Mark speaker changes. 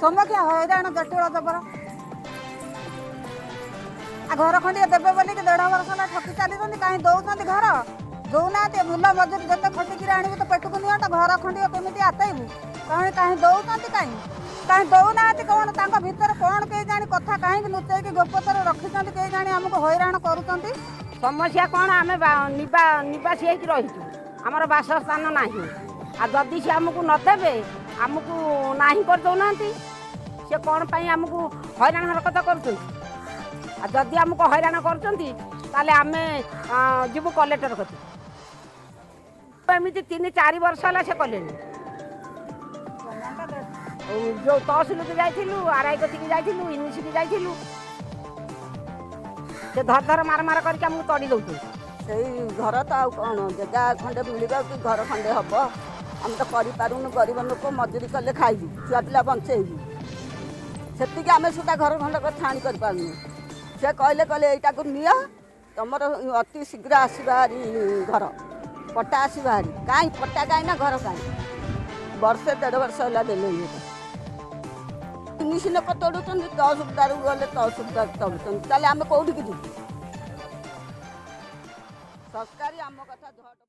Speaker 1: ସମସ୍ୟା ହଇରାଣ ଜଟିଳ ଜବର। ଆଉ ଘର ଖଣ୍ଡିଏ ଦେବେ ବୋଲିକି ଦେଢ଼ ବର୍ଷ ହେଲା ଠକି ଚାଲିଛନ୍ତି। କାହିଁ ଦେଉଛନ୍ତି ଘର? ଦେଉନାହାନ୍ତି। ମୂଲ ମଜୁରୀ ଯେତେ ଖଟିକିରି ଆଣିବୁ ତ ପେଟକୁ ନିଅଣ୍ଟ, ଘର ଖଣ୍ଡିଏ କେମିତି ଆତେଇବୁ? କାହିଁ କାହିଁ ଦେଉଛନ୍ତି? କାହିଁ କାହିଁ ଦେଉନାହାନ୍ତି? କ'ଣ ତାଙ୍କ ଭିତରେ କ'ଣ କେହି ଜାଣି କଥା କାହିଁକି ଲୁଚେଇକି ଗୋପତରେ ରଖିଛନ୍ତି କେହି ଜାଣି, ଆମକୁ ହଇରାଣ କରୁଛନ୍ତି।
Speaker 2: ସମସ୍ୟା କ'ଣ? ଆମେ ନିବାସୀ ହେଇକି ରହିଛୁ, ଆମର ବାସସ୍ଥାନ ନାହିଁ। ଆଉ ଯଦି ସେ ଆମକୁ ନଦେବେ, ଆମକୁ ନାହିଁ କରିଦେଉନାହାନ୍ତି। ସେ କ'ଣ ପାଇଁ ଆମକୁ ହଇରାଣ ହରକତ କରୁଛନ୍ତି? ଆଉ ଯଦି ଆମକୁ ହଇରାଣ କରୁଛନ୍ତି, ତାହେଲେ ଆମେ ଯିବୁ କଲେକ୍ଟର କତି। ଏମିତି 3-4 ବର୍ଷ ହେଲା ସେ କଲେଣି। ଯେଉଁ ତହସିଲକୁ ଯାଇଥିଲୁ, ଆର୍ I କତିକି ଯାଇଥିଲୁ, ୟୁନିସିକି ଯାଇଥିଲୁ, ସେ ଧର ଧର ମାର ମାର କରିକି ଆମକୁ ତଡ଼ି ଦେଉଛନ୍ତି।
Speaker 3: ସେଇ ଘର ତ ଆଉ କ'ଣ ଜାଗା ଖଣ୍ଡେ ମିଳିବ କି ଘର ଖଣ୍ଡେ ହେବ? ଆମେ ତ କରିପାରୁନୁ। ଗରିବ ଲୋକ, ମଜୁରୀ କଲେ ଖାଇବୁ, ଛୁଆ ପିଲା ବଞ୍ଚେଇବୁ, ସେତିକି ଆମେ ସୁଦ୍ଧା ଘର ଖଣ୍ଡକ ଛାଣି କରିପାରୁନୁ। ସେ କହିଲେ, କହିଲେ ଏଇଟାକୁ ନିଅ, ତମର ଅତି ଶୀଘ୍ର ଆସିବା ହାରି, ଘର ପଟ୍ଟା ଆସିବା ହାରି। କାହିଁ ପଟ୍ଟା କାହିଁ ନା ଘର କାହିଁ? ବର୍ଷେ ଦେଢ଼ ବର୍ଷ ହେଲା ଦେଲେଣି। ଏଟା ତିନିଶ ଲୋକ ତୋଡ଼ୁଛନ୍ତି, ତହସିଲଦାରକୁ ଗଲେ ତହସିଲଦାର ତୋଡ଼ୁଛନ୍ତି। ତାହେଲେ ଆମେ କେଉଁଠିକି ଯିବୁ? ସରକାରୀ ଆମ କଥା।